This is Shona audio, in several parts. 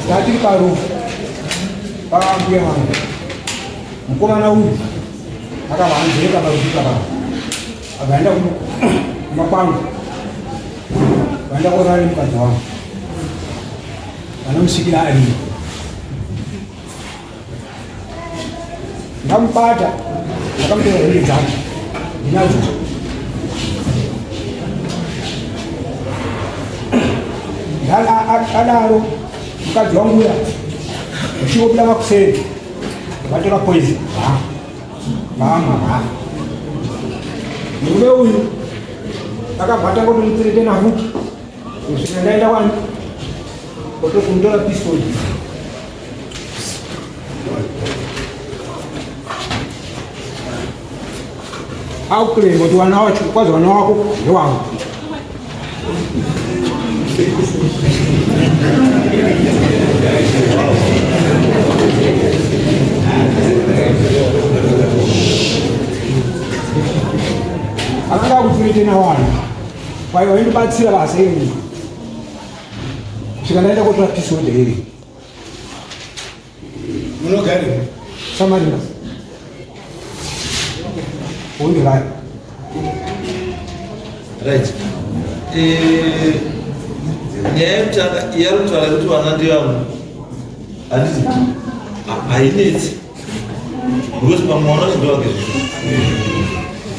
Tatiri parufu pambuya vangu, mukomana uyu akavanzeka parufu papa, akaenda kumba kwangu, vaenda korara nemukadzi wangu, vanomusvikira ariyo. Ndamubata, ndakamutora hembe dzake ndinadzo. Adaro mukadzi wangu uya uchingobuda makuseni vatora poison vamwa vafa. Murume uyu akabva atanga kutomutsiretena futi kusvika ndaenda kwani kotokunditora pistol. Auclaim kuti wana wacho kwazi wana wako ndewangu. Akanga akutsiretena wana kwaiwa waindibatsira basa iri kusvika ndaenda kotora pisoda iri. Munogarira Samaria. Onde vai? Right. Eh, nyaya yekutanga yari kutaura kuti vana ndevangu handiti hainetsi because pamwe wana kuti ndewake zvishuwa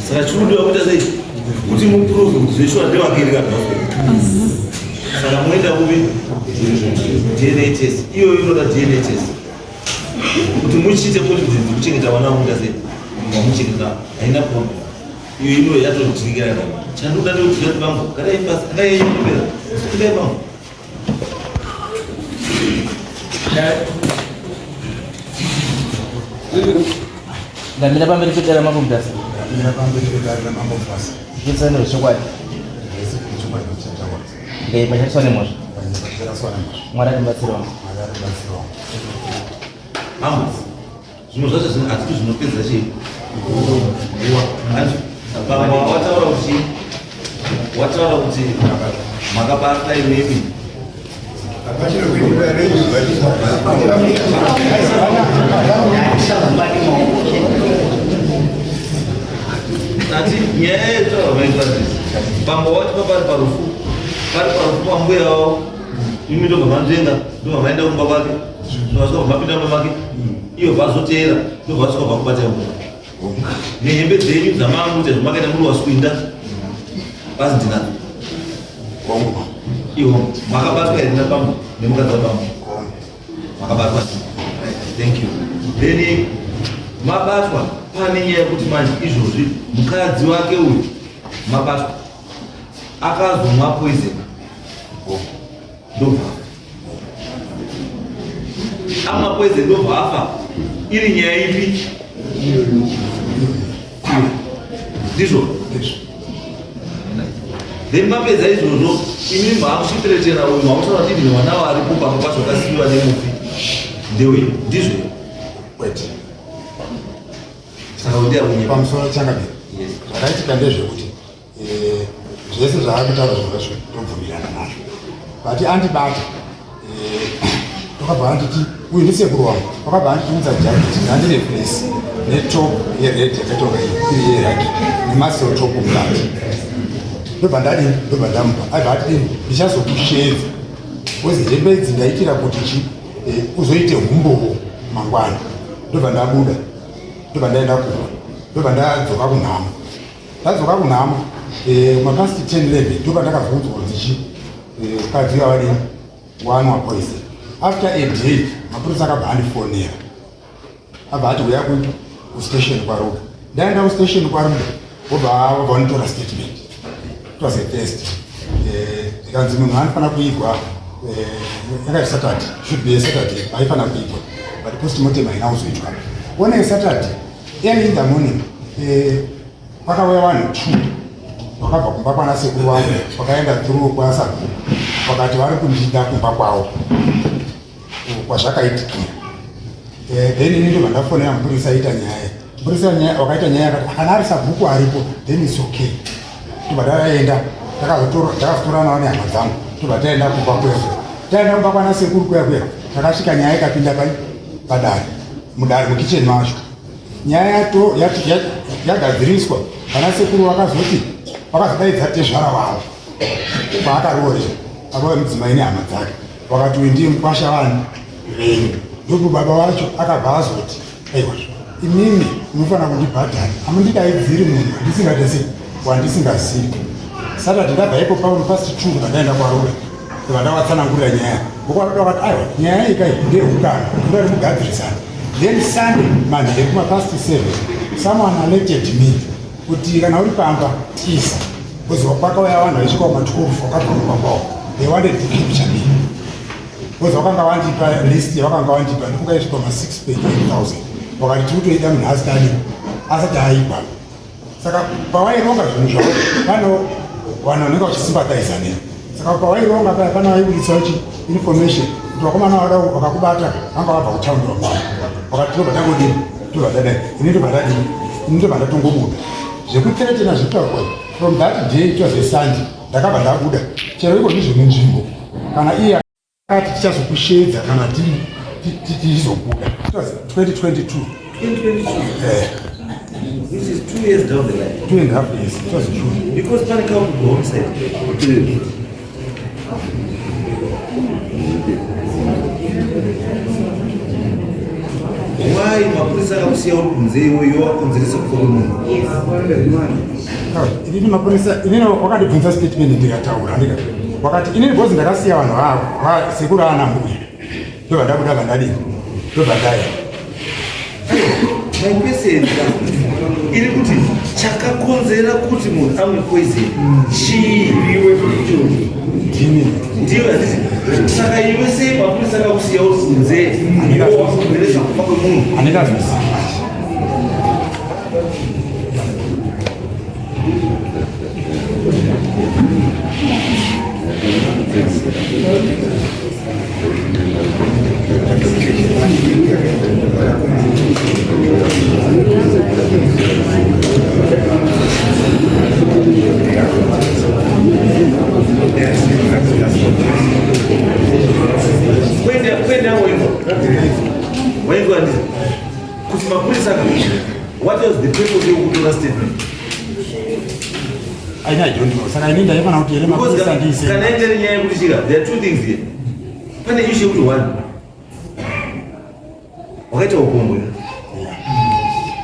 saka chiri kudiwa kuita sei kuti muprove kuti zveshuwa ndewake iri kana saka moenda kupi dna test iyoyo inoda dna test kuti muchiite confidence kuchengeta vana vamuita sei vamuchengeta haina problem iyo ino yatodzikira chandoda ndekuti vangu garai pasi angai yenyu kupera kudai vangu Ndamira pamberi pedare raMambo Mutasa. Ndamira pamberi pedare raMambo Mutasa. Ndichitsa nezvechokwadi. Chokwadi ndichataura. Ndikaipa nemhosva. Ndakaswa nemhosva. Mwari atibatsirawo. Mwari atibatsirawo. Mambo, zvimwe zvacho zvino hatidi zvinopedza chii nguva. Baba wataura kuti wataura kuti makabata imimi ati nyaya yetaura maifazisi bambo wati papari parufu pari parufu pambuya wavo imi ndobva manzvenga ndobva maenda kumba kwake ndobva mapinda mumba make iyo vazoteera ndobva vasvika vakubata mumba nehembe dzenyu dzamamuita zvamakaita muri waswinda basi ndinadzo iwo makabatwa here nabambo nemukadzi wabambo makabatwa thank you then mabatwa pane nyaya yekuti manje izvozvi mukadzi wake uyu mabatwa akazomwa poison ndobva amwa poison ndobva afa iri nyaya ipi ndizvo then mapedza izvozvo imi maakuchitiretera uyu mautaura kuti even vana varipo pamwe pacho vakasiyiwa nemufi ndewe ndizvo Kwete. Saka kuti akunyepa. Pamusoro changamire. Zvakaitika ndezvekuti eh, zvese zvaari kutaura zvona ndobvumirana nazvo but andibata eh, wakabva anditi uyu ndisekuru wangu wakabva anditiunza jaketi ndandine fleece netop yered yakatonga iri yeraki nemasel top mukati ndobva ndadini ndobva ndamupa aibva atidini ndichazokusheedza bcause hembe idzi ndaitira kuti chi eh, uzoite humbowo mangwana ndobva ndabuda ndobva ndaenda kuba ndobva ndadzoka kunhamo Ndadzoka kunhamo eh, mapast 10 11 ndopa ndakabvunzwa kuti chi eh, mukadzi uya wadini wanwa poison. After a day mapurisa akabva andifonera abva ati uya kustation kwaRuda. Ndaenda kustation kwaRuda vobva vabva vanditora statement. It was a test. Eh, ikanzi munhu anofanira kuigwa yakaita Saturday should be a Saturday aifanira kuigwa but postmortem haina kuzoitwa. On a Saturday Early in the morning eh, kwakauya vanhu two vakabva kumba kwana sekuru vangu vakaenda through kwasabhuku vakati vari kundida kumba kwavo kwazvakaitikira eh, then ini ndobva ndafonera mupurisa aita nyaya mupurisa wakaita nyaya akati kana ari sabhuku aripo then its okay tobva taenda ndakazotoranawo nehama dzangu tobva taenda kumba kwedu. Taenda kumba kwana sekuru kuya kuya, takasvika nyaya ikapinda pai padare, mudare mukicheni macho. Nyaya yato yagadziriswa, vana sekuru vakazoti vakazodaidza tezvara wavo kwaakaroorera ava vemudzimai nehama dzake, vakati uyu ndiye mukwasha vanhu venyu. Ndopo baba vacho akabva azoti aiwa, imimi munofanira kundibhadhara, hamundidaidziri munhu wandisingade wandisingazivi. Saturday ndabva ipo pamwe past 2 ndikaenda kwarura, ndikandawatsanangurira nyaya vokwaruda, vakati aiwa, nyaya iyi kai ndeyeukama, ndoda mugadzirisana. Then Sunday manheru kuma past 7 someone alerted me kuti kana uri pamba tiza, because kwakauya vanhu vaisvika kuma 12 vakabva mupambawo. They wanted to capture me because vakanga vandipa list yavakanga vandipa, ndifunga isvika ma 6.8 thousand. Vakati tiri kutoida munhu asati adi asati aigwa. Saka pavaironga zvinhu zvavo, pano vanhu vanenge vachisympathiza neni. Saka pavaironga paya, pana vaibudisa chi information kuti vakomana vada vakakubata vanga vabva kutaundi vamwana. Vakati tobva tangodini, tobva tadai, ini tobva tadini, ini tobva ndatongobuda. Zvekuthreatena zvitaurwa from that day, it was a Sunday, ndakabva ndabuda. Chero iko ndizvo nenzvimbo kana iye akati tichazokushedza kana tichizobuda. It was 2022. 2022? Eh. Which is 2 years down the line. 2.5 years. It was June. Because pane culpable homicide. Why mapurisa akakusiya uri kunze, iwe iwe wakonzeresa kufa kwemunhu? Inini mapurisa, inini wakandibvunza statement ndikataura, ndika wakati inini because ndakasiya vanhu vavo sekuru ana mbuya, ndobva ndabuda, vandadini, ndobva ndaya. My question iri kuti chakakonzera kuti munhu amwe poison chii? Ndini. Ndiyo, handiti? Saka iwe sei mapurisa akakusiya uri kunze, iwe wakonzeresa kufa kwemunhu? Handingazoziva. Kwenda wainzwa, wainzwa, handiti, kuti mapurisa aka, what was the purpose yekutora statement? Aina, I don't know. Saka ini ndaifanira kuti here Because mapurisa ndiise kana ingari nyaya yekuti chika, there are two things here. Pane issue yekuti one, wakaita upombwe,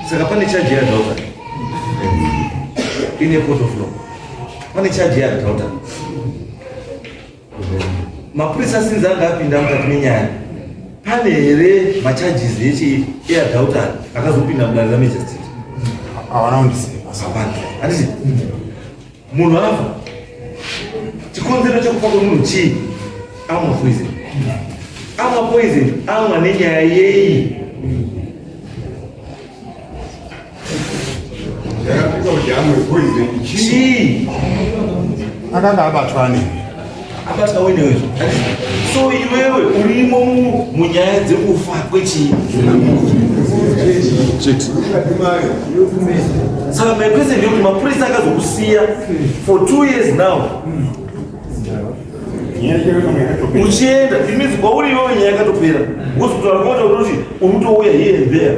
saka pane charge yeadultery in a court of law. Pane charge yeadultery. Mapurisa sinzi anga apinda mukati menyaya, pane here macharges echi eadultery akazopinda mudare ramagistrate? Hawana kundisiva. Hapana, handiti? Munhu afa, chikonzero chekufa kwemunhu chii? Amwa poison. Amwa poison, amwa nenyaya yei? Yakapika kuti amwe poison chii? Chii? Akanga abatwa nini. Abatwa wenewe. So iwewe urimo munyaya dzekufa kwechii. Saka my question ndeyekuti mapurisa akazokusiya for 2 years now uchienda, it means kwauri iwewe nyaya yakatopera, because kutaura kwaita kuti uri kutouya here and there,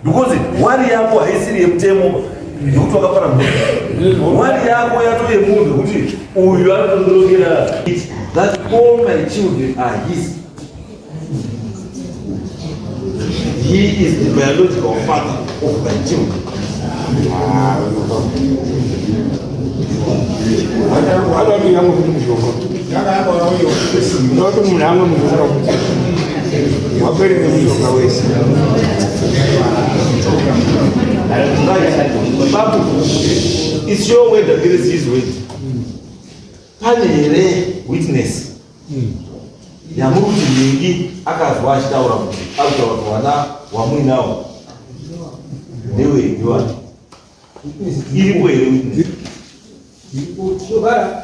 because worry yako haisiri yemutemo yekuti wakapara munhu. Worry yako yato yemunhu yekuti uyu ari kundorongera that all my children are his, he is the biological father of my children. Wada yamwe kuti mushonga unoti munhu amwe mushonga kuti waperere mushonga wese. Right. Babu, it's your word against his word. Pane here witness yamuri kuti nhingi akazwa achitaura kuti ari kutaura kuti vana wamuinawo ndewenyu? Iripo here witness? Tobara.